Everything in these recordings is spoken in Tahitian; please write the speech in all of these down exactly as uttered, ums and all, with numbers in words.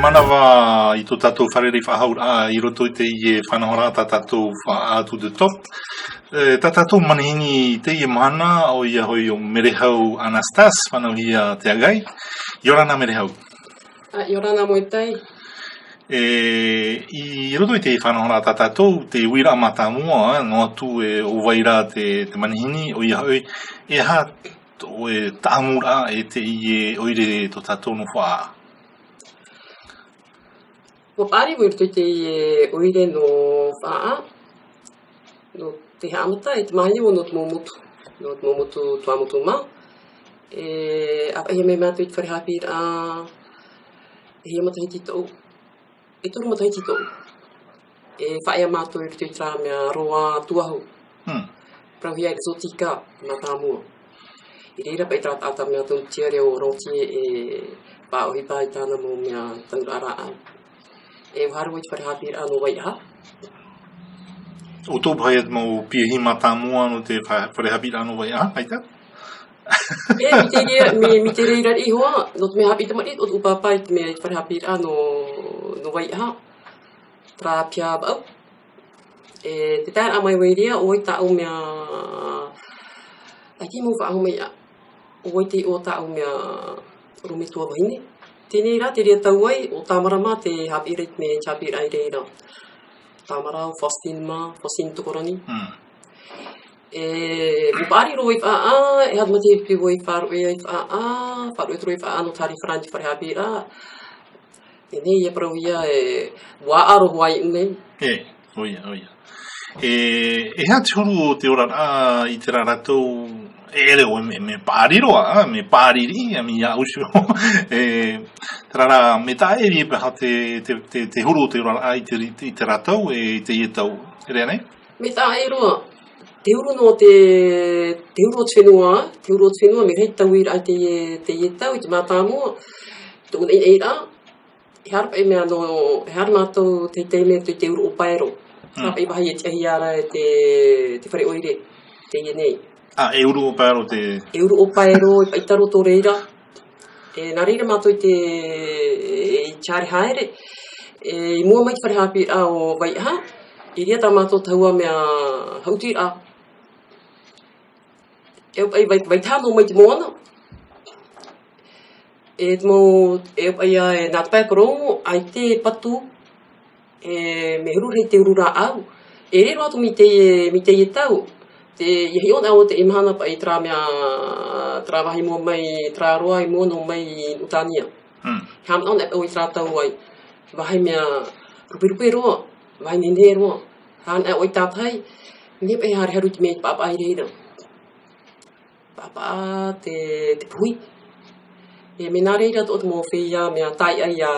Mānava i tō tātou fārerei-faʻahou-raʻa i roto i teie faʻanahoraʻa tā tātou faʻaʻā Tout de Top. E, tā tātou manihini i teie mahana, ʻoia hoʻi ʻo Merehau Anastase, fānauhia Te Agai. ʻIa ora na Merehau. ʻA, ʻia ora na Moetai. E, i roto i teie faʻanahoraʻa tā tātou, te uiraʻa mātāmua, e, noa atu e ʻo vai ra te, te manihini, ʻoia hoʻi, e aha tō ʻoe tāʻamuraʻa i teie ʻoire tō tātou nō Faʻaʻā? ʻUa paʻari vau i roto i teie ʻoire nō Faʻaʻā, nō te haʻamata, e te mahana nō te mau motu, nō te mau motu Tuamotu mā. E ʻāfaʻi mai mātou i te fare haʻapiʻiraʻa, e hia matahiti toʻu, e toru matahiti toʻu. E faʻaea mātou i roto i terā mea roa Tuahu. Hmm. Parauhia e Exotica, mātāmua. I reira paʻi terā taʻata mea tautia reo Rentier e faʻaʻohipa i tāna mau mea tanuraʻa rāʻau. E ʻua haere vau i te fare haʻapiʻiraʻa nō Vaiʻaha. ʻO tō paʻi te mau piahi mātāmua nō te fa-, fare haʻapiʻiraʻa nō Vaiʻaha, ʻaita? E, mai te reira, mai, mai te reira riʻi hoʻi, nō te mea haʻapiʻi tamariʻi, ʻo tōʻu pāpā i te mea i te fare haʻapiʻiraʻa nō, nō Vaiʻaha. Terā piha vaʻu. E, te taeraʻa mai vau i reira, ʻo vai tāʻu mea, ʻaita i mou faʻahou mai, ʻo vai te iʻoa tāʻu mea ʻorometua vahine. Teie nei rā, te reira tau ai, ʻo Tāmara mā te haʻapiʻiraʻa i te mea, te haʻapiʻiraʻa i reira. Tāmara, ʻo Faustine mā, Faustine Tokorani. Hmm. E, ʻua paʻari roa i Faʻaʻā, e haere mai te pipi vau i faʻaruʻe i Faʻaʻā, faʻaruʻe atu roa i Faʻaʻā nō te haere i Farāni i te fare haʻapiʻiraʻa. Teie nei, ʻia parauhia e, ʻua ʻaro hoʻi nei. E, ʻoia, ʻoia. E, e aha te huru o te oraraʻa i terā rātou, e, ʻere ʻoe mea, mea paʻari roa, ā, mea paʻari riʻi, ā, mea iāʻu iho. E, terā rā, mea taʻa ʻē riʻi paha te, te, te, te huru o te oraraʻa i te, i te rātou, e, i teie tau. ʻEre ānei? Mea taʻa ʻē roa. Te huru nō te, te huru o te fenua, te huru o te fenua, mea rahi te tauiraʻa i teie, teie tau, i te mātāmua, tōʻu naʻinaʻiraʻa, e haere paʻi mea nō, e haere mātou te, te mea te, te ʻūrū ʻōpaero. Hmm. Haere paʻi vāhi e tiʻahia ra e te, te fare ʻoire, teie nei. Ā, e ʻūrū ʻōpaero te E ʻūrū ʻōpaero, e paʻi tā roto reira. E, nā reira mātou i te, i te haere haere. E, i mua mai te fare haʻapiʻiraʻa o Vaiʻaha, i reira tā mātou tahua mea haʻutiraʻa. E ʻo paʻi vai, vai taha nō mai te moana. E te mau, e ʻo paʻi ā, e nā te pae korogo, ʻaita e patu, e mea huru rahi te ʻūrū rāʻau. E riro atu mai teie, mai teie tau. Te, ʻia hiʻo na ʻoe i teie mahana paʻi terā mea, terā vāhi i mua mai, terā roa i mua nō mai i Nuʻutānia. Hmm. Haʻamanaʻo na paʻi ʻoe i terā tau ai. Vāhi mea ruperupe roa, vāhi nehenehe roa. Haʻamanaʻo ʻoe i te tahi, nehenehe paʻi e haere haru i te mea i te paʻapaʻa i reira. Paʻapaʻa te, te puhi. E mea nā reira atoʻa te mau feiā mea taiʻa ʻia,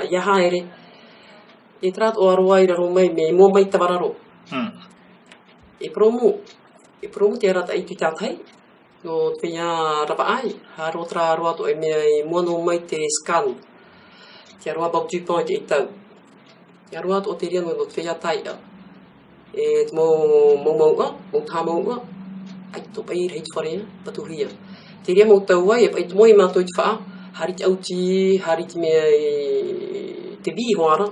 ʻia haere. E terā atoʻa roa i raro mai, mea i mua mai te tavararo. Hmm. E purōmu, e purōmu te arataʻi i te tahi. Nō te feiā ravaʻai, haere terā roa atoʻa e mea i mua nō mai te scan. Te aroha Bob Dupont i te tau. Te aroha atoʻa te reira nō, nō te feiā taiʻa. E te mau, mau mouʻa, mau taha mouʻa, ʻaita paʻi rahi te fare, patuhia. Te reira mau tau ai, e paʻi te moe mātou i te faʻa, haere i te ʻauti, haere i te mea i te vī hoʻi ra.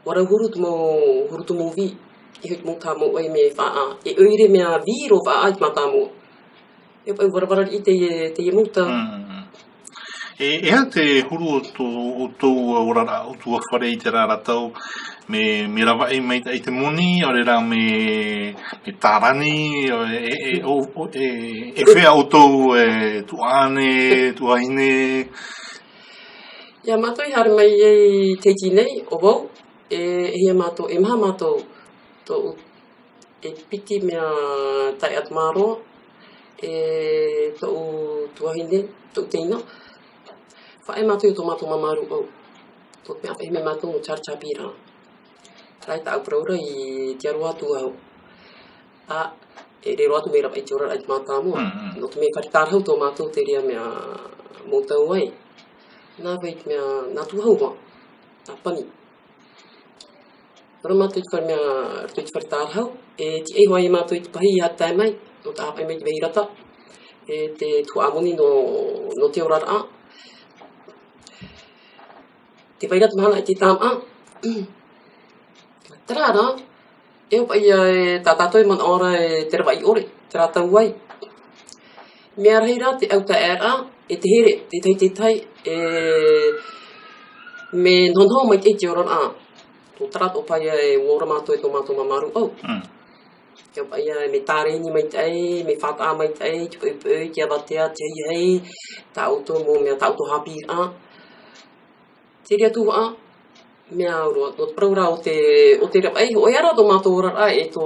ʻUa rau huru te mau, huru te mau vī, e hoʻi te mau taha mouʻa i mea i Faʻaʻā. E ʻoire mea vī roa Faʻaʻā i te mātāmua. E paʻi varavara riʻi teie, teie mau tau. Mm. E, e aha te huru o tō, o tō oraraʻa, o tō ʻutuāfare i terā ra tau, mea, mea ravaʻi maitaʻi te moni, ʻaore rā mea, mea tārani, e, e, e, o, o, e, e fea ʻoutou, e, tuaʻane, tuahine? ʻIa mātou i haere mai ai i Tahiti nei, ʻo vau, e, e hia mātou, e maha mātou, tōʻu e piti mea taiʻa tamāroa, e tōʻu tuahine, tōʻu teina. Faʻaea mātou i tō mātou māmā rūʻau. Tō te mea faʻaea mai mātou nō te haere haʻapiʻiraʻa. Terā tāʻu parau ra i te aroha atu au. Ā, e riro atu mea ravaʻi te oraraʻa i te mātāmua. Mm, mm. Nō te mea fare tārahu tō mātou te reira mea mau tau ai. Nā vai te mea, nā Tuahu hoʻi, nā Pani. Roa mātou i te fare mea, roto i te fare tārahu, e tiʻa iho ai mātou i te pahī i haʻatae mai, nō te ʻāfaʻi mai i te vahirata, e te tuhaʻa moni nō, nō te oraraʻa. E vai ra te mahana i te tāmā. Terā rā, e au paʻi ia e tā tātou e manaʻo ra e te ravaʻi ʻore, terā tau ai. Mea rahi rā te au taʻeraʻa, e te here, tētahi, tētahi, e, mea nohonoho maitaʻi te oraraʻa. Tō terā tō paʻi ia e ora mātou e tō mātou māmā rūʻau. Mm. E au paʻi ia, mea tāreini maitaʻi, mea faʻataʻa maitaʻi, te puʻepuʻe, te avatea, te haihai, tā ʻoutou mau mea, tā ʻoutou haʻapiʻiraʻa. Te reira tuhaʻa, mea au roa, nō te parau ra o te, o te ravaʻi, ʻoia rā tō mātou oraraʻa e tō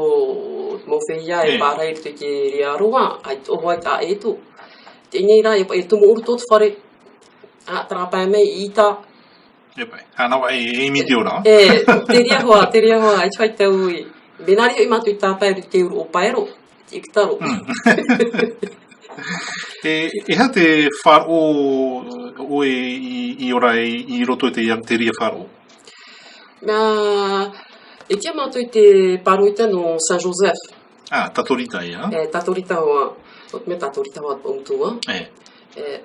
mau feiā e pārahi i roto i te reira roa, ʻaita ʻoho ai tā ʻoutou. Teie nei rā, e paʻi e tumu ʻuru tō te fare, ā, terā pae mai i ʻita. E paʻi, hānava e, e miti ora. E, te reira hoʻi, te reira hoʻi, ʻaita hoʻi tau i. Mea nā reira hoʻi mātou i tāpae i te ʻuru ʻōpaero, te ʻikitaro. Mm. E, e aha te faʻaroʻo ʻoe i, i ora i, i roto i te, te reira faʻaroʻo? Nā, e tīaʻi mātou i te pāroita nō Saint Joseph. Ā, Tatorita ia. E, Tatorita hoʻi, nō te mea Tatorita hoʻi Paʻumotu, ā. E. E,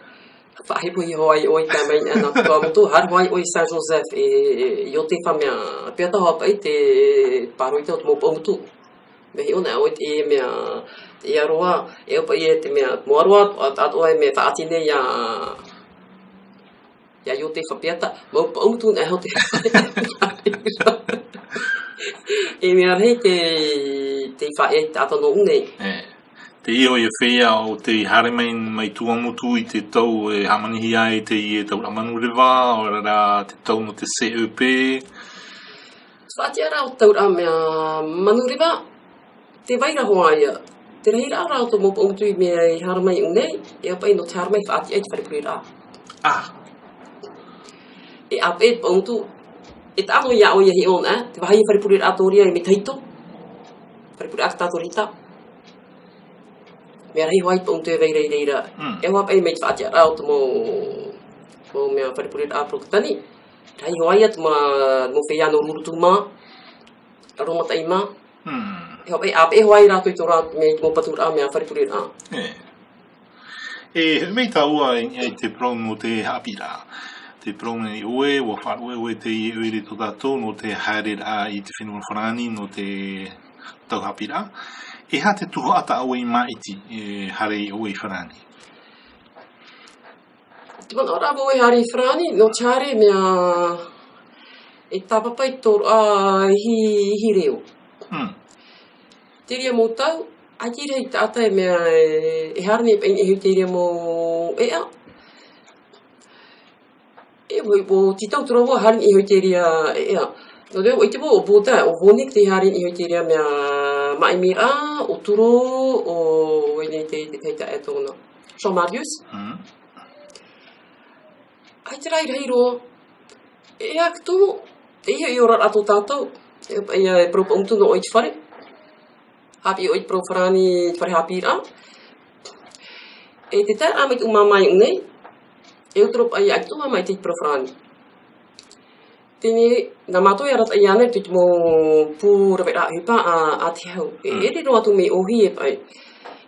faʻahepo hoʻi ʻoe i tae mai, ā, nā Paʻumotu, haere hoʻi ʻoe i Saint Joseph, e, e, i ʻō te fā mea, pea tā hoʻi paʻi te pāroita o te mau Paʻumotu. Mea hiʻo na ʻoe te mea, te aroha, e au paʻi e te mea, mau aroha, a, a, ʻoe mea faʻaʻite nei ia, ia Iotefa Piata, mau Paʻumotu na e hō te. E mea rahi te, te faʻaʻite i te taʻata nō ʻō nei. E, te iho i feiā o te haere mai, mai Tuamotu i te tau e hāmanihia ai te, e tauraʻa manureva, ʻaore rā te tau nō te C E P. Faʻatiʻaraʻa o te tauraʻa mea manureva, tē vai ra hoʻi ia. Te rahiraʻa rā o tō mau Paʻumotu i mea i haere mai i ʻō nei, e au paʻi nō te haere mai faʻatiʻa i te fare pureraʻa. Ā. E ʻāpeʻe Paʻumotu, e taʻa noa iā ʻoe ia hiʻo na, te vāhi fare pureraʻa Tōria i mea tahito. Fare pureraʻa Tatorita. Mea rahi hoʻi Paʻumotu e vai ra i reira. Mm. E au paʻi mai te faʻatiʻaraʻa o te mau, mau mea fare pureraʻa Poroketani. Rahi hoʻi ia te mau, mau feiā nō Rurutu mā. Roma Taʻi mā. Hmm. E hoʻi, ʻāpeʻe hoʻi rātou i tō rātou mea, mau paturaʻa mea fare pureraʻa. E. E, mai tāua i, i te parau nō te haʻapiʻiraʻa. Te parau nei ʻoe, ʻua faʻaroʻo ʻoe te ʻoire tō tātou, nō te haereraʻa i te fenua Farāni, nō te tau haʻapiʻiraʻa. E aha te tuhaʻa tā ʻoe i māʻiti, e, haere ʻoe i Farāni? Te manaʻo rā vau e haere i Farāni, nō te haere mea e tāpapa i tō rā, ā, ihi, ihi reo. Hmm. Te reira mau tau, ʻaita i rahi taʻata e mea e, e haere nei paʻi i niʻa iho i te reira mau ʻēʻa. E, ʻo, ʻo tītau atu ra vau e haere i niʻa iho i te reira ʻēʻa. Nō reira, ʻua ʻite vau, ʻo Baudin, ʻo Vonick tei haere i niʻa iho i te reira mea māʻimiraʻa, ʻo Thoreau, ʻo, ʻo vai nei te, te, te, te, e tōna. Jean Marius. Hmm. ʻAita rā i rahi roa. E aha te tumu, teie hoʻi oraraʻa tō tātou. E, e, e parau Paʻumotu nō ʻoe i te fare. Haʻapiʻi ʻoe i te parau Farāni, i te fare haʻapiʻiraʻa. E te taeraʻa mai te ʻū māmā i ʻō nei. E ʻo te reira paʻi, ʻaita ʻo māmā i te parau Farāni. Teie nei, nā mātou e arataʻi ana i te mau pū raveraʻa ʻohipa a, a te hau. E, mm, ʻere roa atu mea ʻōhie paʻi.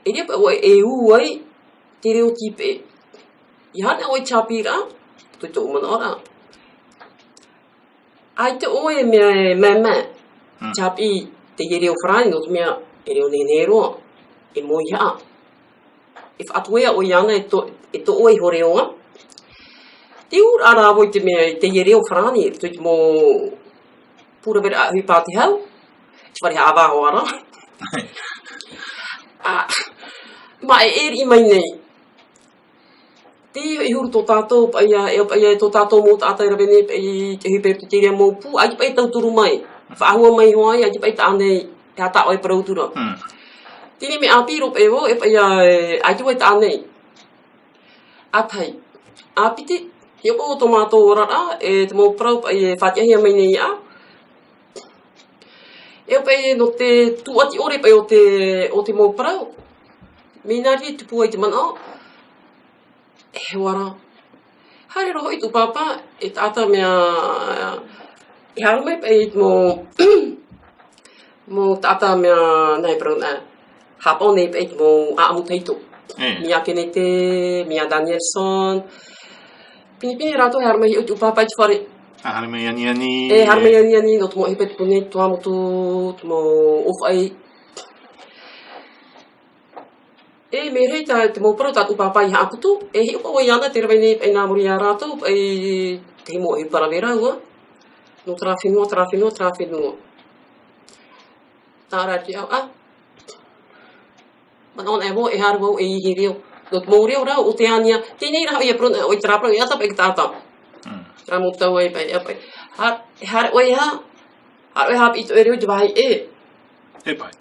E reira paʻi ʻoe e ū ai, te reo tīpeʻe. ʻIa haere ʻoe i te haʻapiʻiraʻa, tō, tō manaʻo ra. ʻAita ʻoe e mea e mea, mea. Mm. Te haʻapiʻi i te reo Farāni, nō te mea, e reo nehenehe roa, e moihaʻa. E faʻatuea ʻoe iāna e tō, e tō ʻoe iho reo ā. Te ūraʻa rā vau i te mea, i te reo Farāni, i te mau pū raveraʻa ʻohipa a te hau, te fare haʻavā hoʻi ra. Ā, mea e, e riʻi mai nei. Teie i huru tō tātou, paʻi ā, e, paʻi ā, e tō tātou mau taʻata e rave nei, paʻi, te ʻohipa i te reira mau pū, ʻaita paʻi e tauturu mai. Faʻahua mai hoʻi, ʻaita paʻi taʻa nei, e aha tā ʻoe e parau atu ra. Hmm. Teie nei mea ʻāpī roa paʻi vau, e paʻi ā, e, ʻaita vau e taʻa nei. ʻA tahi. ʻA piti, hiʻo paʻi tō mātou oraraʻa, e te mau parau, paʻi e faʻatiʻahia mai nei iāʻu. E au paʻi nō te tūʻati ʻore paʻi o te, o te mau parau. Mea nā reira e tupu ai te manaʻo. E hoa ra. Haere roa hoʻi tō pāpā, e taʻata mea, e haere mai paʻi mau, mau taʻata mea, nā e parau na, haʻapaʻo nei paʻi mau ʻāʻamu tahito. E. Mea Kenete, mea Danielson. Pinepine rātou e haere mai hoʻi tō pāpā i te fare. Haere mai aniani. E, haere mai aniani, nō te mau ʻohipa i tupu nei, Tuamotu, te mau ʻōfaʻi. E, mea rahi tā, te mau parau tātou pāpā i haʻaputu, e hiʻo paʻi ʻoia ānei, tē rave nei paʻi nā muri iā rātou, paʻi te mau ʻohipa rave ra ua. Nō terā fenua, terā fenua, terā fenua. Tāraʻi au, a. Manaʻo anaʻe vau, e haere vau e ʻihi reo. Nō te mau reo ra, Oteania. Teie nei rā, ʻoia parau, ʻoia terā parau, e ʻata paʻi i te taʻata. Mm. Terā mau tau ai paʻi, a paʻi. Ha, e haere ʻoe ha, haere ʻoe ha paʻi i tō ʻoe reo i te vāhi ē. E paʻi.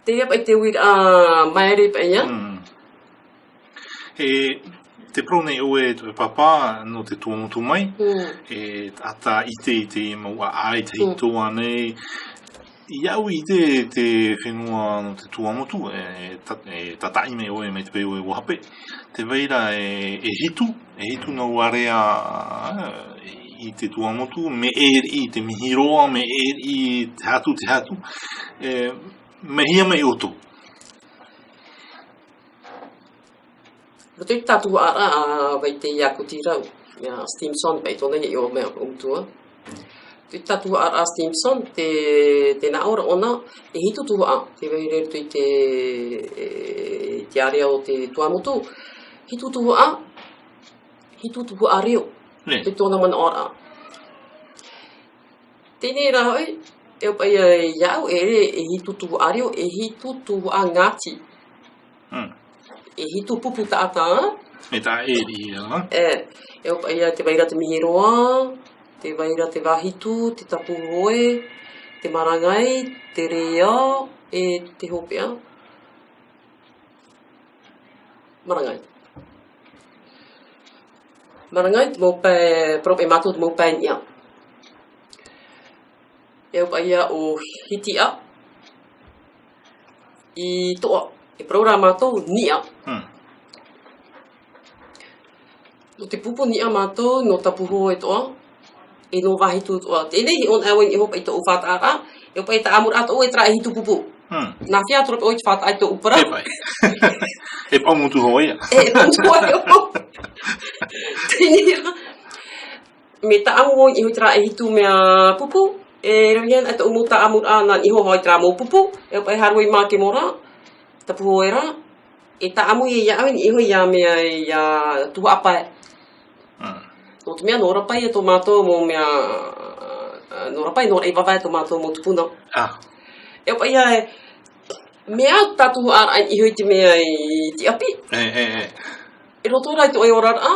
Terā paʻi te uiraʻa maere paʻi, a. Mm. E, tē parau nei ʻoe, e pāpā, nō te Tuamotu mai, mm, e, taʻata ʻite i te mau ʻāʻai, te, mm, tahito ānei. ʻIa ʻite i te, te fenua nō te Tuamotu, e, ta-, e, tātaʻi mai ʻoe mai te peu ē ʻua hape. Tē vai ra e, e hitu, e hitu nō area, e, i te Tuamotu, mea ʻē riʻi te mihi roa, mea ʻē riʻi te hatu, te hatu. E, mea hia mai ʻoutou. Roto i tā tuhaʻa ra, a, vai te ia Kutirau, ia Stevenson, paʻi tōna ia ʻoe mea o tua. Roto i tā tuhaʻa ra Stevenson, te, te nā ʻō ra ʻōna, e hitu tuhaʻa, tē vai ra roto i te, e, te area o te Tuamotu. Hitu tuhaʻa, hitu tuhaʻa reo. Nē. Te tōna manaʻo ra. Teie nei rā hoʻi, e au paʻi ia, ia au, e, e hitu tuhaʻa reo, e hitu tuhaʻa ngāti. Mm. E hitu pupu taʻata, a? E taʻa ʻē riʻi, a? E, e au paʻi ia, tē vai ra te mihi roa, tē vai ra te vāhi tū, te tapu hoe, te marangai, te reo, e te hopeʻa. Marangai. Marangai, te mau pae, parau paʻi mātou te mau pae niʻa. E au paʻi ia ʻo Hitiʻa. I Toʻa, e parau rā mātou, niʻa. Mm. Nō te pupu niʻa mātou, nō Tapuhoe Toʻa, e nō Vāhi Tū Toʻa. Teie nei, hiʻo anaʻe vau i niʻa iho paʻi i tōʻu faʻataʻaraʻa, e au paʻi tāʻamuraʻa tōʻu e terā e hitu pupu. Mm. Nā hea atu ra paʻi ʻoe i te faʻataʻa i tōʻu parau? E paʻi. E paʻumotu hoʻi ia. E, e paʻumotu hoʻi ia. Teie nei rā. Mea tāʻamu vau i niʻa iho i terā e hitu mea pupu, e rave anaʻe tōʻu mau tāʻamuraʻa nā niʻa iho hoʻi i terā mau pupu, e au paʻi haere vau i Mākemora, Tapuhoe ra, e tāʻamu ia iāʻu i niʻa iho ia mea, ia tuhaʻa pae. Mm. Nō te mea, nō Rapai e tō mātou mau mea, nō Rapai, nō Raivavae tō mātou mau tupuna. Ah. E au paʻi ia e, mea au tā tuhaʻaraʻa i niʻa iho i te mea i te ʻapi. E, e, e. I roto rā i tō ʻoe oraraʻa,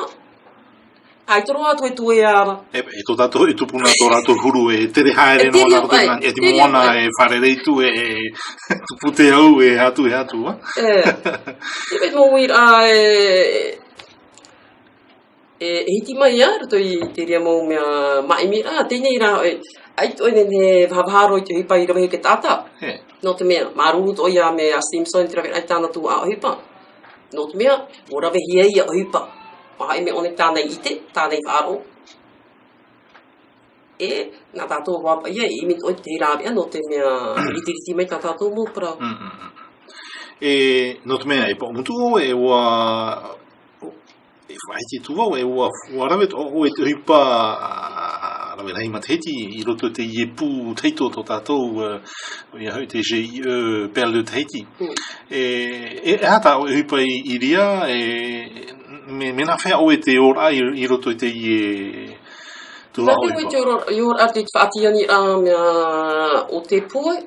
ʻaita roa atu e tuea ra. E, e tō tātou e tupuna, tō rātou huru, e tere haere noa rātou, e te moana, e fārerei atu, e, e tupu te au, e atu, e atu, a? E, e te mau uiraʻa, e, e, e hiti mai ia, roto i te reira mau mea māʻimiraʻa, teie nei rā, e, ʻaita ʻoe e nehenehe e vahavaharo i te ʻohipa i rave hia e te taʻata. E. Nō te mea, māuruuru atoʻa ia mea Stevenson i te raveraʻa i tāna tuhaʻa ʻohipa. Nō te mea, ʻua ravehia ia ʻohipa. ʻUa haʻi mai ʻōna i tāna i ʻite, tāna i faʻaroʻo. E, nā tātou hoʻi paʻi ia, e ʻimi atoʻa i te rāveʻa, nō te mea, ritiriti mai tā tātou mau parau. Mm, mm, mm. E, nō te mea, e paʻumotu ʻoe, e ʻua, e faʻahiti atu vau, e ʻua, ʻua rave atoʻa ʻoe i te ʻohipa, a, rave rahi matahiti, i roto i teie pū tahito tō tātou, e, ʻoia hoʻi te G I E Perle de Tahiti. Mm. E, e, e aha tā ʻoe ʻohipa i, i reira, e, mea, mea nāfea ʻoe te ora i, i roto i teie tuhaʻa ʻohipa? Nā te ora, i ora atu i te faʻatiʻaraʻa mea o te poe.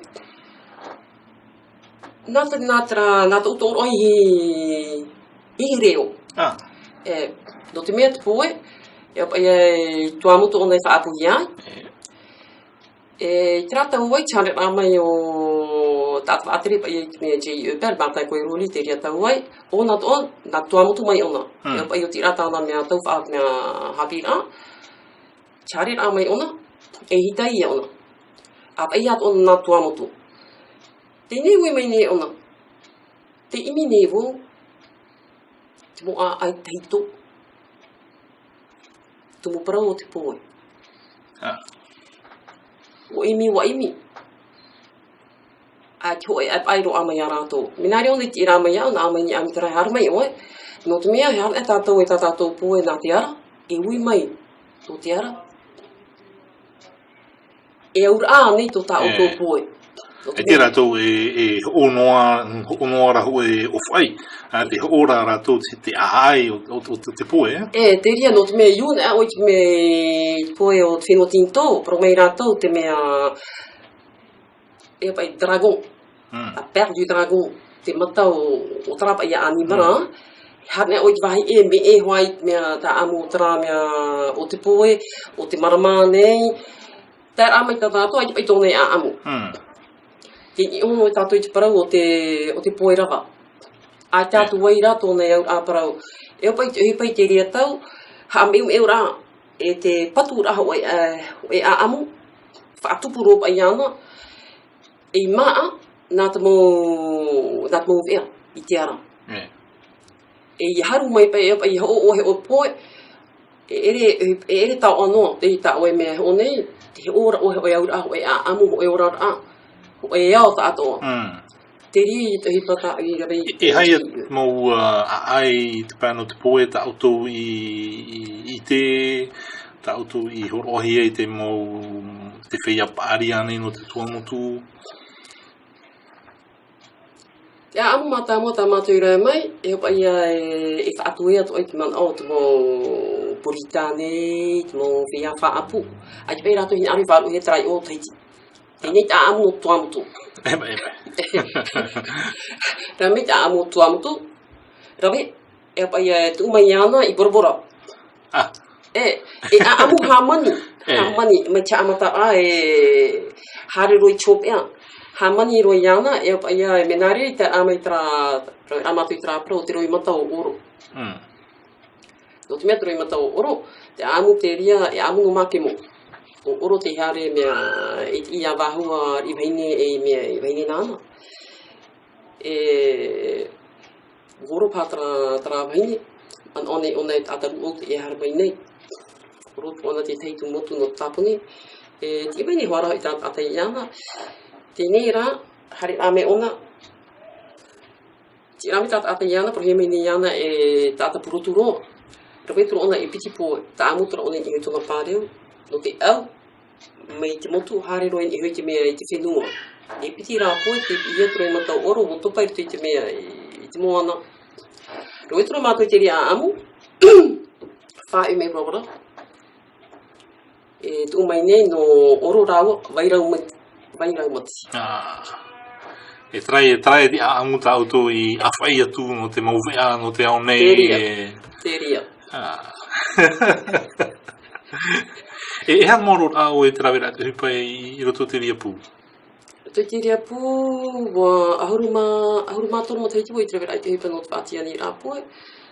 Nā te, nā te, nā te ʻutoʻoroʻa i, i reo. Ah. E, nō te mea te poe, e, e, Tuamotu ʻōna i faʻaʻapuhia ai. E. E, i terā tau ai, te haereraʻa mai o taʻata faʻatere paʻi i te mea G I E Perle, Martin Koeroli, te reira tau ai, ʻōna atoʻa, nā Tuamotu mai ʻōna. Mm. E paʻi ʻo te reira tāna mea tau faʻa-, mea haʻapiʻiraʻa, te haereraʻa mai ʻōna, e hiti ia ʻōna. ʻA paʻi atoʻa nā Tuamotu. Teie nei ʻua ʻimi nei ʻōna. Tē ʻimi nei vau, te mau ʻāʻai tahito. Tumu parau o te poe. Ah. ʻUa ʻimi, ʻua ʻimi. ʻAita hōʻē ʻāpaʻi roa mai iā rātou. Mea nā reira ʻōna i tiʻi mai iāʻu, nā ʻō mai i niʻa i te mea haere mai ʻoe. Nō te mea, e haere tātou e tā tātou poe nā te ara, e ui mai. Tō te ara, e auraʻa nei tō tā ʻoutou poe. E te rātou e, e hoʻo noa, hoʻo noa ra hoʻo e ʻōfaʻi, a te hoʻo ra rātou te, te ʻaʻai o, o, o te, te poe, e? E, te ria nō te mea i ʻō nei ʻoe i te mea i te poe o te fenua Tinitō, parau mai rātou te mea, e paʻi dragon, a père du dragon, te mata o, o terā paʻi ʻanimara, e haere nei ʻoe i te vāhi e, mea e hoʻi i te mea tā ʻamu o terā mea o te poe, o te marama nei, Tae rā mai tā tātou, ʻaita paʻi tōna e ʻaʻamu. Tē niʻa noa tātou i te parau o te, o te poe rava. ʻAita atu ai rā tōna e auraʻa parau. E au paʻi, e paʻi te reira tau, haʻameʻumeʻu rā, e te patu rā hōʻē, e, hōʻē ʻaʻamu, faʻatupu roa paʻi iāna, ei māʻa, nā te mau, nā te mau veʻa, i te ara. E ia haru mai paʻi, e paʻi, ia hoʻo ʻoe hoʻo poe, e ʻere, e ʻere taoʻa noa, te i tā ʻoe mea e hoʻo nei, te hoʻo ra ʻoe hoʻo auraʻa, hoʻo ʻaʻamu, hoʻo oraraʻa, hoʻo ao tāʻatoʻa. Te reira te ʻohipa tā ʻoe i rave i te. E, e aha ia te mau, ā, ʻaʻai i te pae nō te poe tā ʻoutou i, i, i ʻite, tā ʻoutou i hōroʻahia i te mau, te feiā paʻari ānei nō te Tuamotu? Te ʻaʻamu mātāmua tā mātou i rave mai, e hoʻi paʻi ia e, e faʻatupu atu ai te manaʻo o te mau Puritāne, te mau feiā faʻaʻapu. ʻAita paʻi rātou hinaʻaro i faʻaruʻe te raiʻo o Tahiti. Teie nei te ʻaʻamu nō Tuamotu. E, e. Rave mai te ʻaʻamu o Tuamotu. Rave, e paʻi ia e tuʻu mai iāna i Bora Bora. E, e ʻaʻamu hāmani. Hāmani, mai te haʻamataraʻa e haere roa i te hopeʻa. Hāmani roa iāna, e paʻi ia e mea nā reira i te ʻaʻamu i terā, rave rā mātou i terā parau, te roimata o ʻOro. Nō te mea te roimata o ʻOro, te ʻaʻamu te reira, e ʻaʻamu nō Makemo. ʻO ʻOro tei haere mea, i, i a vāhua i vahine, e mea, i vahine nāna. E, ʻOro paha terā, terā vahine, ʻanaʻo nei ʻōna e taʻata rūʻau e haere mai nei. ʻOro atu ʻōna te tahi Tuamotu nō te tāpuni. E, tiʻi mai nei hoʻi rā i terā taʻata iāna. Teie nei rā, haere rā mai ʻōna. Tiʻi rā mai terā taʻata iāna, parauhia mai nei iāna e taʻata purotu roa. Rave atu ra ʻōna e piti poe, taʻamu atu ra ʻōna i niʻa i tōna pāreu. Nō te au, mai te motu, haere roa i niʻa i te mea i te fenua. E piti rā poe, tei piʻi atu ra i mātou ʻoro, ʻua topa i roto i te mea, i, i te moana. Rave atu ra mātou i te reira ʻaʻamu, faʻaʻī mai Bora Bora. E tuʻu mai nei nō ʻOro rāua, Vairaumati, Vairaumati. Ā. E terā, e terā te ʻaʻamu tā ʻoutou i ʻāfaʻi atu nō te mau veʻa, nō te ao nei, e. Te reira. Ā. E, e aha te mau ʻororaʻa ʻoe i te raveraʻa i te ʻohipa i, i roto i te reira pū? Roto i te reira pū, ʻua ʻahuru mā, ʻahuru mā toru matahiti ʻoe i te raveraʻa i te ʻohipa nō te faʻatiʻaraʻa poe.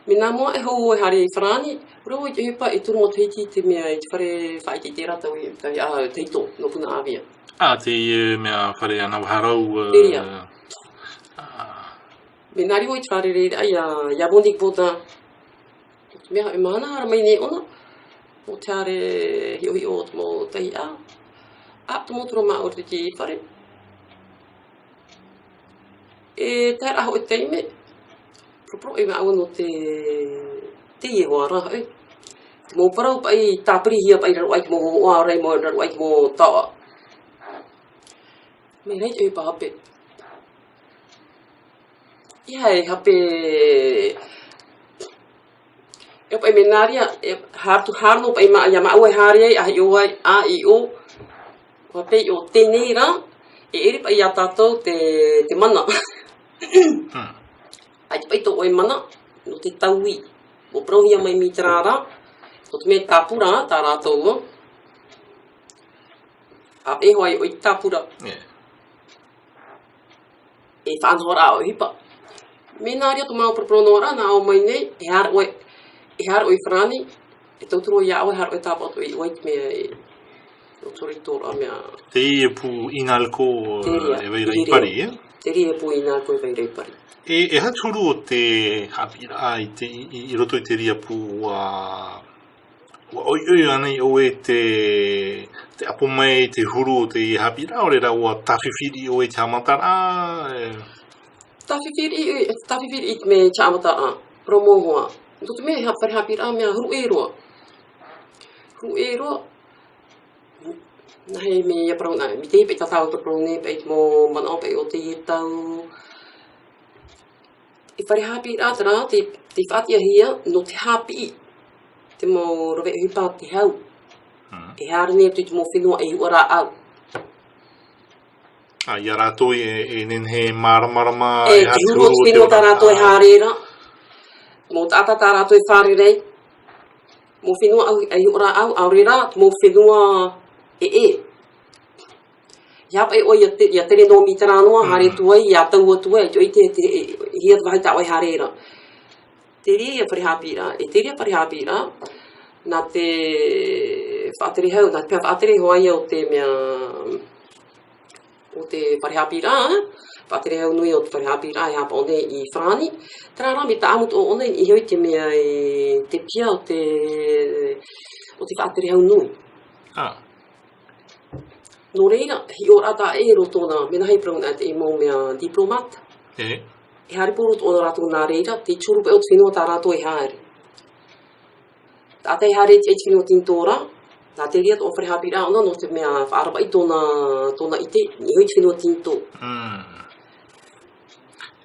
Mea nā mua e hou ʻoe haere i farāni, ʻua ora ʻoe i te ʻohipa e toru matahiti i te mea i te fare faʻaʻiteʻite ra tau i, tai, ā, Tahito, nō Punaʻauia. Ā, te, e, mea fare ʻanaʻanavaharau, e. Te reira. Ā. Mea nā reira ʻoe i te fare reira, ā, ia, ia Monique Baudin. Mea, e mahana haere mai nei ʻōna, nō te haere hiʻohiʻo o te mau tahi ʻā. Ā, te mau tura māʻa i te fare. E tae ra hoʻi te taime, poroporoʻi māua nō te, te Iehova ra hoʻi. Te mau parau paʻi tāpirihia paʻi i raro aʻe i te mau hōhoʻa, ʻaore rā i raro aʻe i te mau taoʻa. Mai reira te ʻohipa hape. ʻEiaha e hape. E paʻi mea nā reira, e haere atu, haere noa paʻi mā, ia māua e haere ai, ʻa hiʻo ai, ā, i ʻō. ʻUa paʻi ʻo teie nei rā, e ʻere paʻi iā tātou te, te mana. Hmm. ʻAita paʻi tō ʻoe mana, nō te taui. ʻUa parauhia mai mai terā rā, nō te mea tāpura tā rātou. ʻĀpeʻe hoʻi ʻoe i tāpura. Yeah. E faʻanahoraʻa ʻohipa. Mea nā reira tō māua poropororaʻa, nā ʻō mai nei, e haere ʻoe, e haere ʻoe i farāni, e tauturu iā ʻoe, haere ʻoe tāpaʻo atu i ʻoe i te mea e, tauturu i tō rā mea. Teie pū Inalco, te reira, e vai ra i Pari, e? Te reira pū Inalco e vai ra i Pari. E, e aha te huru o te haʻapiʻiraʻa i te, i, i, i roto i te reira pū, ā, ʻUa ʻoiʻoi ānei ʻoe i te, te ʻapo mai, te huru o te haʻapiʻiraʻa, ʻaore rā ʻua tāfifiri ʻoe i te haʻamataraʻa, e? Tāfifiri, tāfifiri i te mea i te haʻamataraʻa, parau mau hoʻi. Nō te mea, e ha-, fare haʻapiʻiraʻa mea huru ʻē roa. Huru ʻē roa. Nā hea mea parau nā, mai te hia paʻi tātou e parau nei, paʻi te mau manaʻo paʻi o teie tau. E fare haʻapiʻiraʻa terā, tei, tei faʻatiʻahia nō te haʻapiʻi te mau rave ʻohipa te hau. Mm. E haere nei atu i te mau fenua e hiʻo rāʻau. Ā, ia rātou e, e nehenehe e māramarama, e, e te huru o te fenua tā rātou e haere ra. Mau taʻata tā rātou e fārerei. Mau fenua ʻaore, e hiʻo rāʻau, ʻaore rā, mau fenua ʻē, ʻē. Ia paʻi ʻoe ia te, ia tere nō mai terā noa, mm, haere atu ai, ia tau atu ai, ʻaita ʻoe te, te, e, hia te vāhi tā ʻoe e haere ra. Terā ia fare haʻapiʻiraʻa, e terā ia fare haʻapiʻiraʻa, nā te faʻatere hau, nā te pae faʻatere hoʻi ia o te mea, o te fare haʻapiʻiraʻa, ā, faʻatere hau nui o te fare haʻapiʻiraʻa e haʻapaʻo nei i Farāni, terā rā mea tāʻamu atoʻa ʻōna i niʻa i te mea, e, te piha o te, o te faʻatere hau nui. Ā. Nō reira, hiʻo rā tā ʻoe i roto nā, mea nā hea e parau nā te mau mea diplomate. E. E haere paʻi roto nā rātou nā reira, te huru paʻi o te fenua tā rātou e haere. Taʻata e haere i te fenua Tinitō ra, nā terā atoʻa fare haʻapiʻiraʻa ʻōna nō te mea faʻaravaʻi tōna, tōna ʻite, i niʻa i te fenua Tinitō. Mm.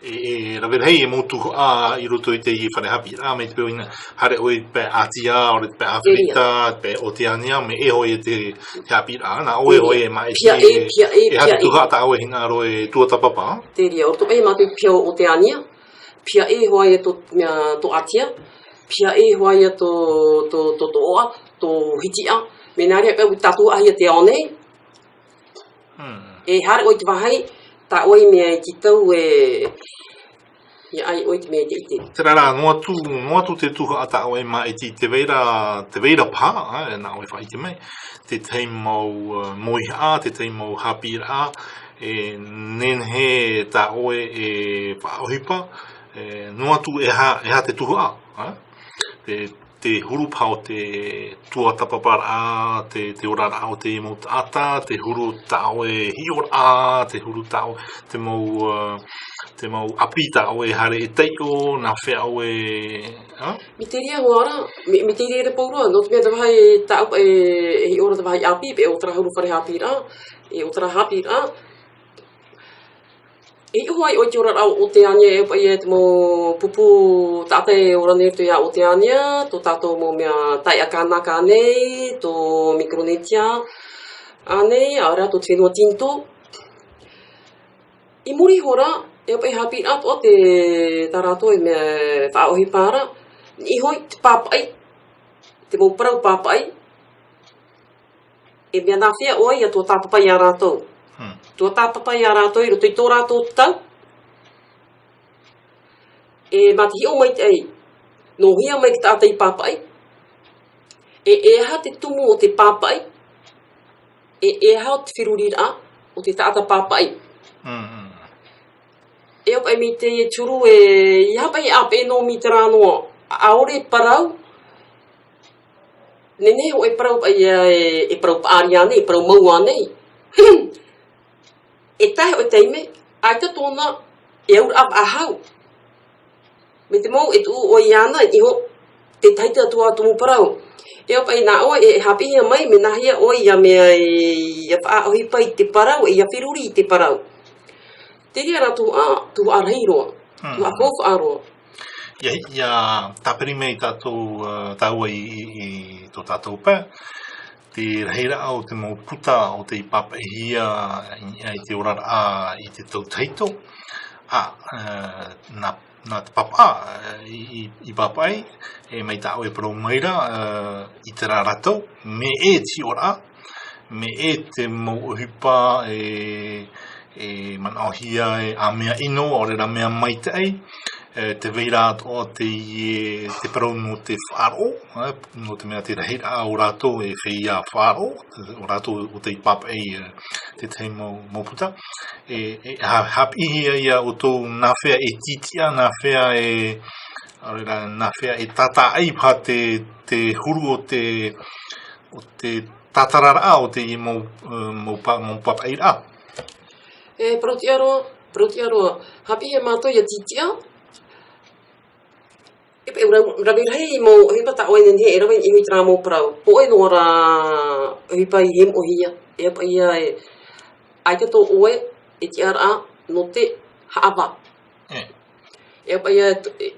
E, e rave rahi e mau tuhaʻa i roto i teie fare haʻapiʻiraʻa, mai te peu ina, haere ʻoe i te pae ʻĀtia, ʻaore i te pae ʻĀfirika, te pae Oteania, mea ʻē hoʻi te, te haʻapiʻiraʻa, nā ʻoe hoʻi e maʻiti, piha ʻē, e, piha ʻē, e aha te tuhaʻa tā ʻoe hinaʻaro e tuatāpapa? Terā, ʻaore atoʻa paʻi mātou i te piha o Oteania, piha ʻē hoʻi e tō, mea, tō ʻĀtia, piha ʻē hoʻi e tō, tō, tō, tō ʻoʻa, tō hitiʻa, mea nā reira paʻi tātou ʻāhia te ao nei, Hmm. E haere ʻoe i te vāhi, tā ʻoe i mea i te tau e, ia ʻai ʻoe i te mea i te ʻite. Terā rā, noa atu, noa atu te tuhaʻa tā ʻoe e maʻiti i te vai ra, te vai ra paha, ā, nā ʻoe e faʻaʻite mai, te tahi mau, ā, mauihaʻa, te tahi mau haʻapiʻiraʻa, e nehenehe tā ʻoe e faʻaʻohipa, e, noa atu e aha, e aha te tuhaʻa, ā? Te te huru paha o te tuatāpaparaʻa, te, te oraraʻa o te mau taʻata, te huru tā ʻoe e hiʻoraʻa, te huru tā ʻoe, te mau, ā, te mau ʻāpī tā ʻoe e haere e taiʻo, nā hea ʻoe, ā? Mai terā hoʻi ra, mai, mai terā ra pauroa, nō te mea te vāhi tāʻu paʻi e, e hiʻo ra te vāhi ʻāpī, paʻi ʻo terā huru fare haʻapiʻiraʻa, e ʻo terā haʻapiʻiraʻa, E hiʻo ai ʻoe i te oraraʻa o Oteania, e paʻi e te mau pupu taʻata e ora nei roto ia Oteania, tō tātou mau mea taeaʻe Kanaka nei, tō Micronesia ānei, ʻaore rā tō te fenua Tinitō. I muri iho ra, e paʻi haʻapiʻiraʻa atoʻa te, tā rātou e mea faʻaʻohipa ra, i niʻa iho i te pāpaʻi, te mau parau pāpaʻi, E mea nā hea ʻoe ia tuatāpapa ia rātou. Hmm. Tuatāpapa ia rātou i roto i tō rātou tau. E mā te hiʻo maitaʻi, nō hea mai te taʻata i pāpaʻi. E, e aha te tumu o te pāpaʻi. E, e aha te feruriraʻa o te taʻata pāpaʻi. Hmm, hmm. E au paʻi mai te turu e, ia paʻi ʻāpeʻe nō mai terā noa. ʻAore parau, Nehenehe hōʻē parau paʻi ia e, e parau paʻari ānei, e parau mau ānei. E tae hōʻē taime, ʻaita tōna e auraʻa faʻahou. Mai te mau e tuʻu ʻoe iāna, i niʻa iho te tahi atu ā tumu parau. E au paʻi nā ʻoe e, e haʻapiʻihia mai, mea nā hea ʻoe ia mea e, ia faʻaʻohipa i te parau, e ia feruri i te parau. Terā rā tuhaʻa, tuhaʻa rahi roa, Hmm. tuhaʻa faufaʻa roa. Ia, ia tāpiri mai tātou, ā, tāua i, i, i tō tātou pae, te rahiraʻa o te mau puta o tei pāpaʻihia i, i te oraraʻa i te tau tahito. Ā, ā, nā, nā te pāpaʻi, ā, i, i, i pāpaʻi, e mai tāʻu e parau mai ra, ā, i terā rātou, mea ʻē te hiʻoraʻa, mea ʻē te mau ʻohipa e, e manaʻohia e ʻā mea ʻino, ʻaore rā mea maitaʻi, e, tē vai ra atoʻa te, e, te parau nō te faʻaroʻo, e, nō te mea te rahiraʻa o rātou e feiā faʻaroʻo, o rātou o tei pāpaʻi, e, te tahi mau, mau puta. E, e, ha-, haʻapiʻihia ia ʻoutou nā hea e tītiʻa, nā hea e, ʻaore rā, nā hea e tātaʻi paha te, te huru o te, o te tātararaʻa o te mau, ā, mau pā-, mau pāpaʻiraʻa. E, parau tiʻa roa, parau tiʻa roa. Haʻapiʻihia mātou ia tītiʻa. E paʻi, ʻua rave rahi mau ʻohipa tā ʻoe e nehenehe e rave i niʻa i terā mau parau. Hōʻē noa rā ʻohipa i hīmoʻohia. E paʻi ïa e, ʻaita tō ʻoe e tiʻaraʻa nō te haʻavā. Mm. E paʻi ïa, e,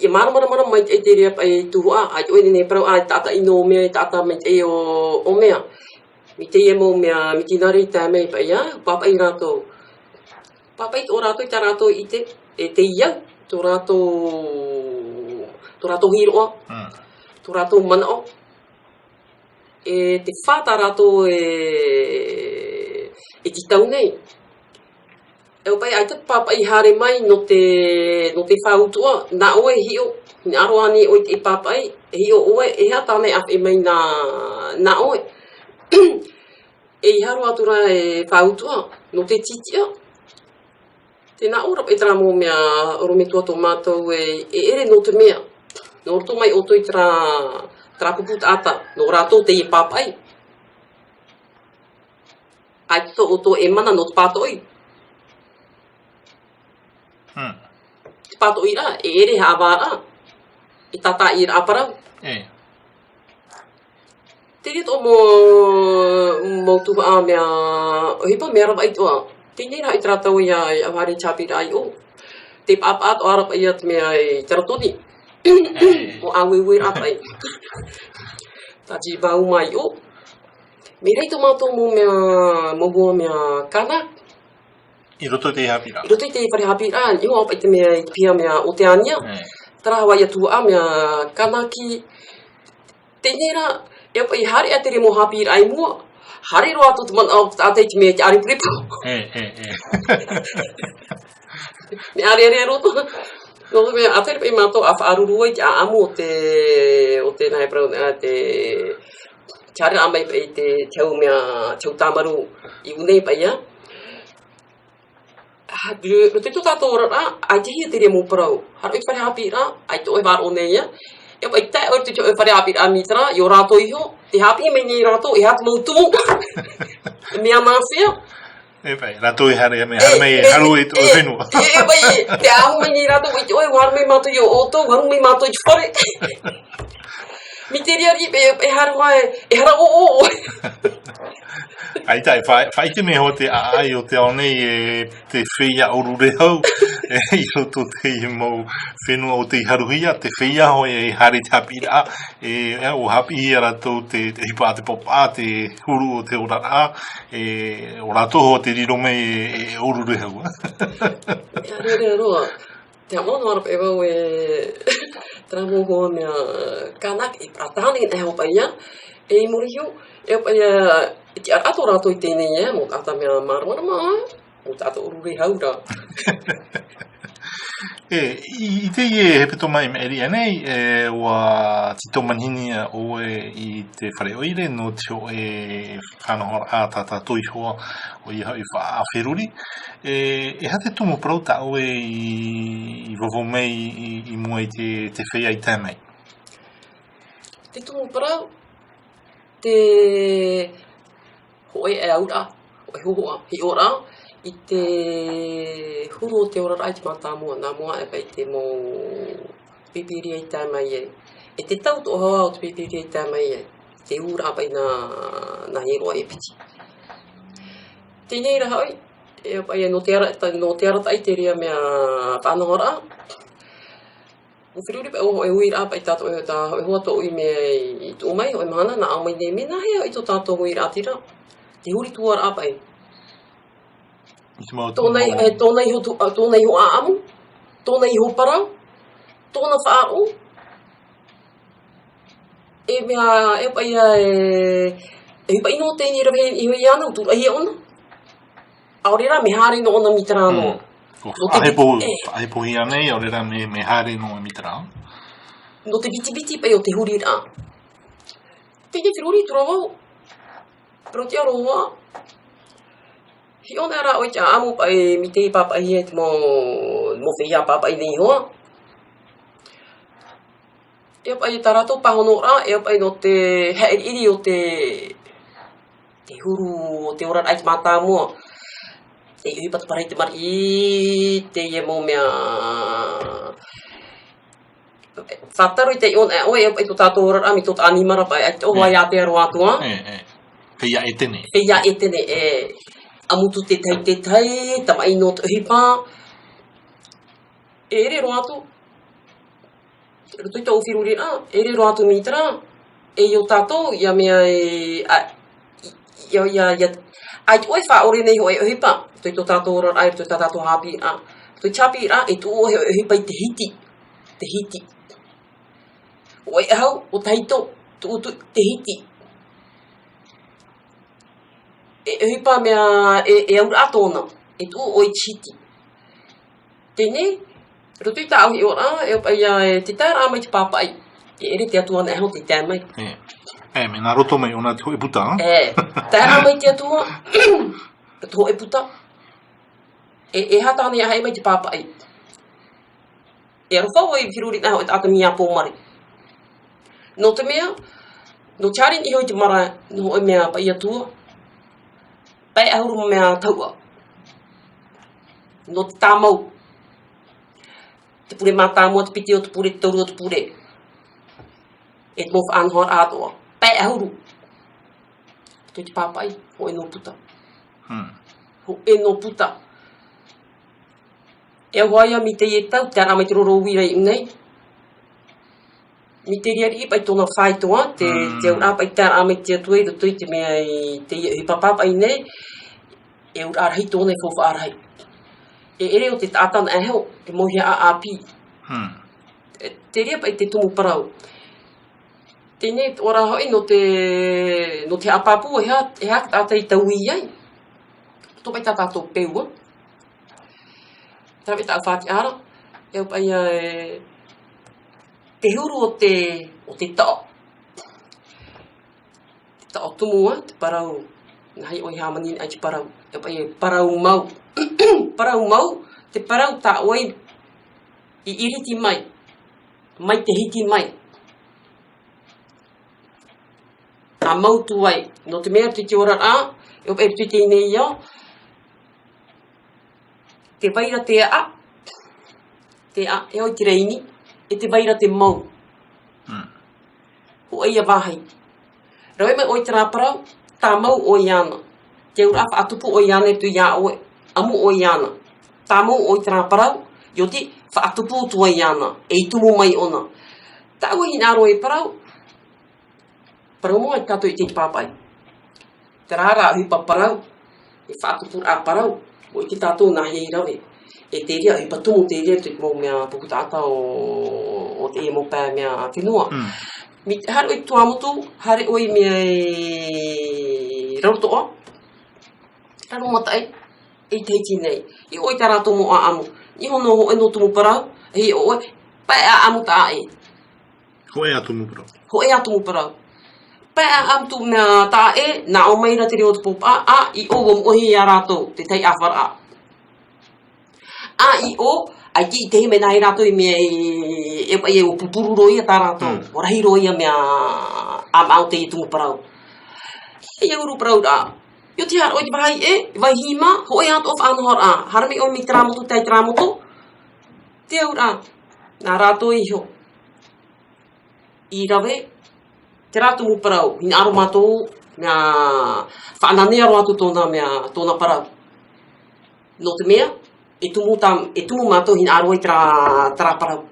e māramarama maitaʻi te reira paʻi tuhaʻa, ʻaita ʻoe e nehenehe e parau, ā, e taʻata ʻino ʻo mea, e taʻata maitaʻi ʻo, ʻo mea. Mai teie mau mea, mitinare i tae mai paʻi ïa, pāpaʻi rātou. Pāpaʻi tō rātou, i tā rātou ʻite, e te iau, tō rātou, tō rātou hīroʻa, Mm. tō rātou manaʻo. E te fā tā rātou e, e tītau nei. E paʻi ʻaita pāpaʻi haere mai nō te, nō te fautuʻa, nā ʻoe e hiʻo, hinaʻaro ānei ʻoe i te pāpaʻi, e hiʻo ʻoe, e aha tāna e ʻāfaʻi mai nā, nā ʻoe. E ʻeiaha roa atu rā e fautuʻa, nō te tītiʻa. Tē nā ʻō ra paʻi terā mau mea ʻorometua tō mātou e, e ʻere nō te mea. Nō roto mai ʻoutou i terā, terā pupu taʻata, nō rātou teie pāpaʻi. ʻAita tō ʻoutou e mana nō te pātoʻi. Hmm. Te pātoʻiraʻa, e ʻere haʻavāraʻa, e tātaʻiraʻa parau. E. Te reira tō mau, mau tuhaʻa mea, ʻohipa mea ravaʻi atoʻa. Teie nei rā i terā tau ïa, ʻia haere i te haʻapiʻiraʻa i ʻō. Tē paʻapaʻa atoʻa ra paʻi ïa te mea i Taratoni. Mau ʻāueueraʻa paʻi. Taʻati vau mai ʻō. Mea rahi tō mātou mau mea, mau hoa mea kāna. I roto i te haʻapiʻiraʻa. I roto i te fare haʻapiʻiraʻa, i hoa paʻi te mea, i te piha mea Oteania. Mm. Terā Havaiʻi tuhaʻa mea Kanaki. Teie nei rā, e paʻi haere ʻā te reira mau haʻapiʻiraʻa i mua. Haere roa atu te manaʻo o te taʻata i te mea i te ʻārepurepu. E, e, e. Mea ʻārearea roa. Nō te mea, ʻa tae ra paʻi mātou ʻa faʻaruru ai i te ʻāʻamu o te, o te nā e parau, ā, te, te haereraʻa mai paʻi te, te hau mea, te hau tāmarū i ʻū nei paʻi ïa. Ā, roto i tō tātou oraraʻa, ʻaita hia te reira mau parau. Haere i te fare haʻapiʻiraʻa, ʻaita ʻoe e faʻaroʻo nei ïa. E paʻi tae ʻoe i roto i te fare haʻapiʻiraʻa Mitera, i ō rātou iho, tē haʻapiʻi mai nei rātou, e aha te mau tumu. Mea nāfea. E paʻi, rātou e haere, mea haere mai, e haru i tō fenua. E, e paʻi, tē haʻamau mai nei rātou, ʻaita ʻoe, ʻua haere mai mātou i ō ʻoutou, haru mai mātou i te fare. Mai te reira paʻi, e, e haere mai, e hara ʻōʻō. ʻAita, e faʻa-, faʻaʻite mai hoʻi te ʻāʻai o te ao nei, e te feiā ʻōrurehau, e, i roto i te mau fenua o tei haruhia, te feiā hoʻi e haere i te haʻapiʻiraʻa, e, e, ʻua haʻapiʻihia rātou te, te ʻohipa a te pāpaʻi, te huru o te oraraʻa, e, ʻo rātou hoʻi te riro mai e, e ʻōrurehau. E haere roa. Te haʻamanaʻo noa ra paʻi vau e terā mau hoa mea Kanaki, e parau tahi nei e hoa paʻi ïa, e i muri iho, e paʻi ïa, e tiʻaraʻa atoʻa rātou i teie nei, e, mau taʻata mea māramarama, mau taʻata ʻōrurehau ra. E, i, i teie hepetoma i maʻiri aʻe nei, e, ʻua tītau manihini ʻoe i te fare ʻoire nō te hōʻē faʻanahoraʻa tā tātou iho, ʻoia hoʻi faʻaferuri. E, e aha te tumu parau tā ʻoe i, i vauvau mai i, i mua i te, te feiā i tae mai? Te tumu parau, te hōʻē auraʻa, hōʻē hōhoʻa, hiʻoraʻa, i te huru o te oraraʻa i te mātāmua, nā mua aʻe paʻi te mau pīpīria i tae mai ai. E te tau atoʻa hoʻi o te pīpīria i tae mai ai. Te ūraʻa paʻi nā, nā hīroʻa e piti. Teie nei rā hoʻi, e paʻi nō te ara-, nō te arataʻi te reira mea faʻanahoraʻa. ʻUa feruri paʻi ʻo hōʻē huiraʻa paʻi tātou, tā hōʻē hoa tōʻu i mea i tuʻu mai, hōʻē mahana, nā ʻō mai nei, mea nāhea hoʻi tō tātou huiraʻatira. Te huri tuaraʻa paʻi. I te mau tōna i-, mau e, tōna iho tu-, a, tōna iho ʻāʻamu, tōna iho parau, tōna faʻaroʻo. E mea, e paʻi ïa, e, e paʻi nō teie rave iho iāna, ʻua tūraʻihia ʻōna. ʻAore rā, mea haere noa ʻōna i Mitera noa. Mm. Nō te faʻahepo-, e, faʻahepohia nei, ʻaore rā, mea, mea haere noa i Mitera. Nō te pitipiti paʻi o te huriraʻa. Teie feruri atu ra vau. Parauʻtiʻa roa. Hiʻo na rā ʻoe i te ʻāʻamu paʻi mai te pāpaʻihia i te mau, mau feiā pāpaʻi nei iho ā. E paʻi tā rātou pāhonoraʻa, e paʻi nō te haʻiriʻiri o te, te huru o te oraraʻa i te mātāmua. Te ʻohipa, te parau i te mariʻi, teie mau mea. Faʻataro i te iʻoa, ʻoe, e, e tō tātou oraraʻa, mai tō te ʻanimara paʻi, ʻaita ʻo vai ʻātea roa atu ā. E, e. Feiā ʻētene. Feiā ʻētene, e. ʻAmutu te tahi, te tahi, tamaʻi nō te ʻohipa. E ʻere roa atu. Roto i tō feruriraʻa, e ʻere roa atu mai terā, e i ō tātou, ia mea e, a, ia, ia, ia, ʻaita ʻoe faʻaʻore nei hōʻē ʻohipa, roto i tō tātou oraraʻa, roto i tā tātou haʻapiʻiraʻa, roto i te haʻapiʻiraʻa, e tuʻu ʻoe hōʻē ʻohipa i te hiti, te hiti. ʻO ʻē ʻahu, ʻo tahito, tuʻu, tuʻu, te hiti. E ʻohipa mea, e, e auraʻa tōna, e tuʻu ʻoe i te hiti. Teie nei, roto i tāʻu hiʻoraʻa, e, ia, e, te taeraʻa mai te pāpaʻi. E ʻere te Atua nā ʻō te tae mai. E, e, mea nā roto mai ʻōna te hōʻē puta, ā? E, taeraʻa mai te Atua, te hōʻē puta. E, e aha tāna i ʻāfaʻi mai te pāpaʻi. E aroha ʻoe i feruri nā hōʻē taʻata mea pōmare. Nō te mea, nō te haere iho i te marae, nō hōʻē mea paʻi Atua. Pae ʻahuru mea tauʻa. Nō te tāmau. Te pure mātāmua, te piti o te pure, te toru o te pure. E te mau faʻanahoraʻa atoʻa. Pae ʻahuru. Te, te pāpaʻi, hōʻē nō puta. Hmm. Hōʻē nō puta. E au hoʻi ia mai teie tau, taeraʻa mai te roro uira i ʻō nei. Mai te riʻariʻi paʻi tōna faitoʻa, te, mm, te auraʻa paʻi taeraʻa mai te Atua i roto i te mea i teie ʻohipa pāpaʻi nei, e auraʻa rahi tōna e faufaʻa rahi. E ʻere ʻo te taʻata nā ʻō, e mau hia ʻāpī. Hmm. E, te reira paʻi te tumu parau. Teie nei te ora hoʻi nō te, nō te haʻapāpū, e aha, e aha te taʻata i taui ai. Tō paʻi tā tātou peu, ā. Terā paʻi tāʻu faʻatiʻaraʻa, e au paʻi ia, e, te huru o te, o te taʻo. Te taʻo tumu, ā, te parau, nā hea ʻoe i hāmani ai te parau. E au paʻi ia parau mau. Parau mau, te parau tā ʻoe i iriti mai, mai te hiti mai. ʻA mau atu ai. Nō te mea roto i te oraraʻa, e au paʻi roto i teie nei ao, te vai ra te aʻa, te aʻa, e au i te raini, e te vai ra te mau. Hmm. Hōʻē ia vāhi. Rave mai ʻoe i terā parau, tāmau ʻoe iāna. Te auraʻa faʻatupu ʻoe iāna e tū iā ʻoe, ʻamu ʻoe iāna. Tāmau ʻoe i terā parau, ʻio te faʻatupu atu ai iāna, e i tumu mai ʻōna. Tāʻu e hinaʻaro e parau, parau mau ai tātou i te pāpaʻi. Terā rā ʻohipa parau, e faʻatupuraʻa parau, ʻua ʻite tātou nā hea i rave. E te reira ʻohipa tumu te reira te mau mea pupu taʻata o, o te mau pae mea fenua. Mm. Mai te haere ʻoe i Tuamotu, haere ʻoe i mea i Rarotoʻa, Raromataʻi, i Tahiti nei. I ʻō i tā rātou mau ʻaʻamu. Iho nō hōʻē nō tumu parau, e ʻō, pae ʻaʻamu taʻa ʻē. Hōʻē ā tumu parau. Hōʻē ā tumu parau. Pae ʻaʻamu tumu mea taʻa ʻē, nā ʻō mai ra te reo o te pōpaʻa, ā, i ʻō ʻua moʻohi ia rātou, te tahi ʻāfaraʻa. Ā, i ʻō, ʻaita i teie mea nā hea rātou i mea i, e, e, ʻua pupuru roa ia tā rātou, mm, ʻua rahi roa ia mea ʻāmaʻa o teie tumu parau. E, ia uru parau rā. ʻIo te haere ʻoe i te vāhi ʻē, vāhi mā, hōʻē atoʻa faʻanahoraʻa, haere mai ʻoe mai terā motu, tae i terā motu. Te auraʻa, nā rātou iho. I rave, terā tumu parau, hinaʻaro mātou, mea, faʻananea roa atu tōna mea, tōna parau. Nō te mea, e tumu tā, e tumu mātou hinaʻaro i terā, terā parau.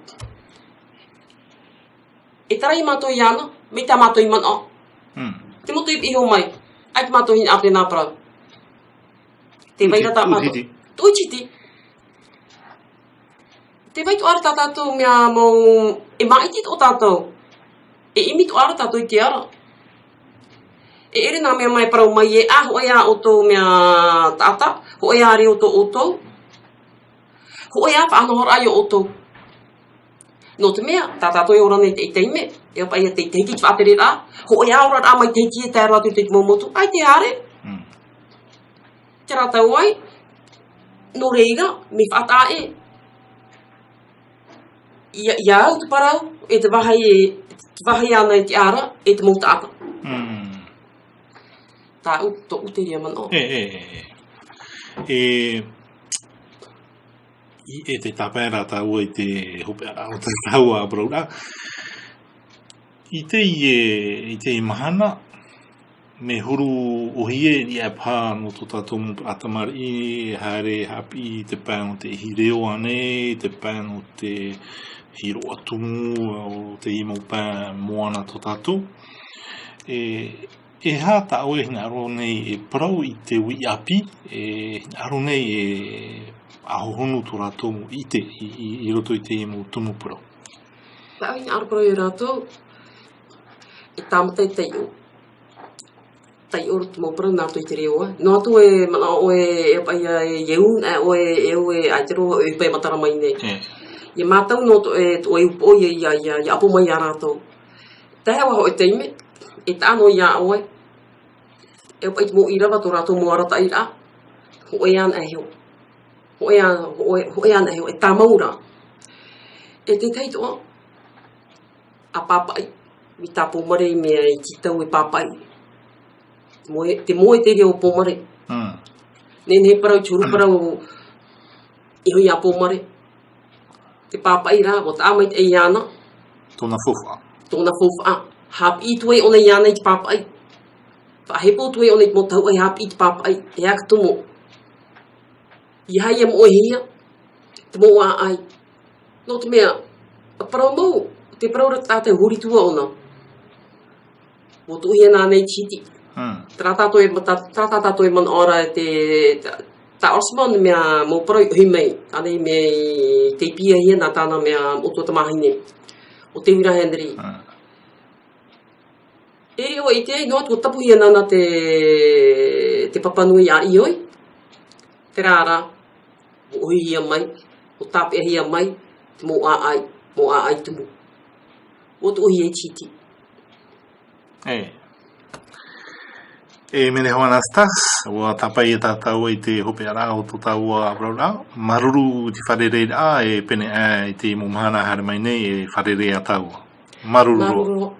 E tarai mātou iāna, mai tā mātou i manaʻo. Hmm. Te motu i piʻi iho mai, ʻaita mātou hinaʻaro i terā parau. Te vai ra tā mātou. Tuʻu hiti. Tuʻu hiti. Te vai atoʻa ra tā tātou mea mau, e māʻiti atoʻa tātou. E ʻimi atoʻa ra tātou i te ara. E ʻere nā mea mai parau mai ē, ā, hōʻē ā ʻoutou mea taʻata, hōʻē ā reo tō ʻoutou. Hōʻē ā faʻanahoraʻa iō ʻoutou. Nō te mea, tā tātou e ora nei i te, i te taime, e au paʻi ia te, i Tahiti te faʻatereraʻa, hōʻē ā oraraʻa mai Tahiti e tae roa atu i te mau motu, ʻaita e haere. Mm. Terā tau ai, nō reira, mea faʻataʻa ē. Ia, ia au te parau, e te vāhi, e te vāhi ānei te ara, e te mau taʻata. Mm. Tāʻu, tōʻu te reira manaʻo. E, e, e, e. E, I, e te tāpae rā tāua i te hopeʻa o te tāua a parau rā. I teie, i teie mahana, mea huru ʻohie i ʻapaha nō tō tātou mau tamariʻi, e haere haʻapiʻi i te pae o te ihi reo ānei, te pae o te ihi roa tumu, o teie mau pae moana tō tātou. E, e aha tā ʻoe hinaʻaro nei e parau i te uʻi ʻāpī, e hinaʻaro nei e ʻahohonu tō rātou mau ʻite i, i, i roto i teie mau tumu parau. Tāʻu hinaʻaro parau ia rātou, e tāmata e taiʻo. Taiʻo te mau parau nā roto i te reo, ā. Noa atu e manaʻo ʻoe e paʻi ia e, e ʻū, e ʻoe, e ʻoe, ʻaita roa e pae matara mai nei. E. Ia mātau nō tō, e, tō ʻoe upoʻo ia, ia, ia, ia ʻapo mai ia rātou. Tae ā hōʻē taime, e taʻa noa ia ʻoe. E paʻi te mau ʻīrava tō rātou mau arataʻiraʻa. Hōʻē anaʻe iho. Hōʻē a-, hōʻē, hōʻē anaʻe iho, e tāmau rā. E te tahi atoʻa, a pāpaʻi, mai tā Pōmare i mea i te tau e pāpaʻi. Te moe, te moe te reira o Pōmare. Mm. Nehenehe parau, te huru parau, iho ia Pōmare. Te pāpaʻi rā, ʻua taʻa maitaʻi iāna. Tōna faufaʻa. Tōna faufaʻa. Haʻapiʻi atu ai ʻōna iāna i te pāpaʻi. Faʻahepo atu ai ʻōna i te mau tahuʻa e haʻapiʻi i te pāpaʻi. E aha ka tumu. ʻEiaha ia moʻehia, te mau ʻāʻai. Nō te mea, ʻa parau mau, te parau ra tātou huri atu ā ʻōna. ʻUa tuʻuhia nāna i te hiti. Mm. Terā tātou e mata-, terā tātou e manaʻo ra te, tā, tā Osman mea mau parau i ʻohi mai, ānei mea i teipiahia nā tāna mea moʻotua tamāhine. ʻO Te Uira Henry. Mm. E riro ʻoe i te ai, noa atu ʻua tapuhia nāna te, te papa nui a ʻIoi. Terā rā, ʻua ʻohihia mai, ʻua tāpeʻahia mai, te mau ʻāʻai, mau ʻāʻai tumu. ʻUa tuʻuhia i te hiti. E. E mene hoa Anastas, ʻua tāpae ia tātou i te hopeʻaraʻa o tō tāua parau rā. Māuruuru i te fārereiraʻa, e pēneiaʻe i te mau mahana haere mai nei, e fārerei ā tāua. Māuruuru. Māuruuru.